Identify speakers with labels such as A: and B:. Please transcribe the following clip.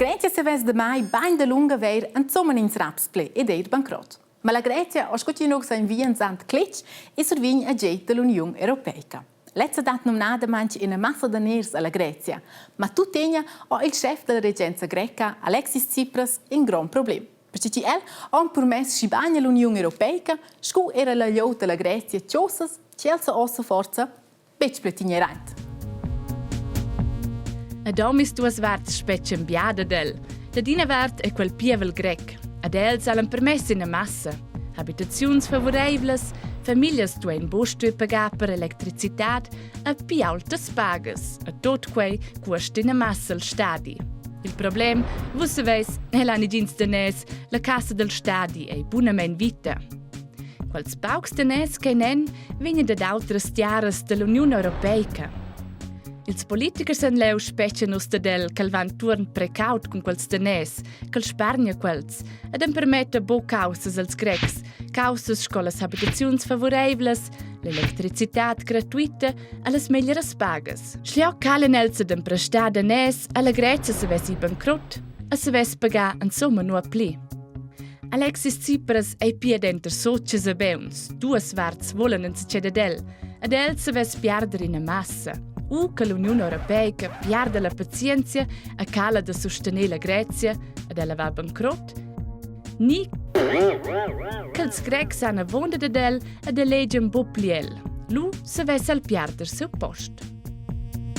A: Grezia savess damai bain dalunga veir insomma ins raps ple ed eir bancrot. Ma la Grezia ho scu chi nous invian sant cletg e survign agid dall'Uniun Europeica. Lezza dat numnadamaing ina massa daners alla Grezia, ma tuttegna ho il schef della regenza greca Alexis Tsipras in grond problem. Perche chi el ho empermess schi bain all'Uniun Europeica scu er alla glieud della Grezia chosas chi el sa ossa forza betg pli tegner aint.
B: Ed omisduas varts spetgan bia dad el. Dad ina vart è quel pievel grec. Ad els han permess ina massa. Habitaziuns favoreivlas, famiglias duein buc stuer pagar per electricitad e pli aultas pagas. E tot quei cuosta ina massa al stadi. Il problem, vus saveis, el ha nigins daners, la cassa del stadi ei bunamein vita. Quels paucs daners che n'en vegnan dad autras tiaras dall'Uniun Europeica. Ils politichers han leu spetgan nus dad el ch'el van tuorn precaut cun quels daners, ch'el spargna quels ed empermetta buc caussas als Grecs, caussas sco las habitaziuns favoreivlas, l'electricitad gratuita e las meglieras pagas. Schliau calen els ad emprestar daners alla Grezia se vess i bancrut e se vess pagar insomma nuot pli. Alexis Tsipras ei pia denter soces e beuns, duas varts volan enzatgei dad el, ed el savess piarder ina massa. U che l'Uniun Europeica piarda la pazienzia e cala da sustener la Grezia ed ella va bancrot, ni ch'els Grecs han avonda dad el ed elegian buc pli el. Lu savess el piarder siu post.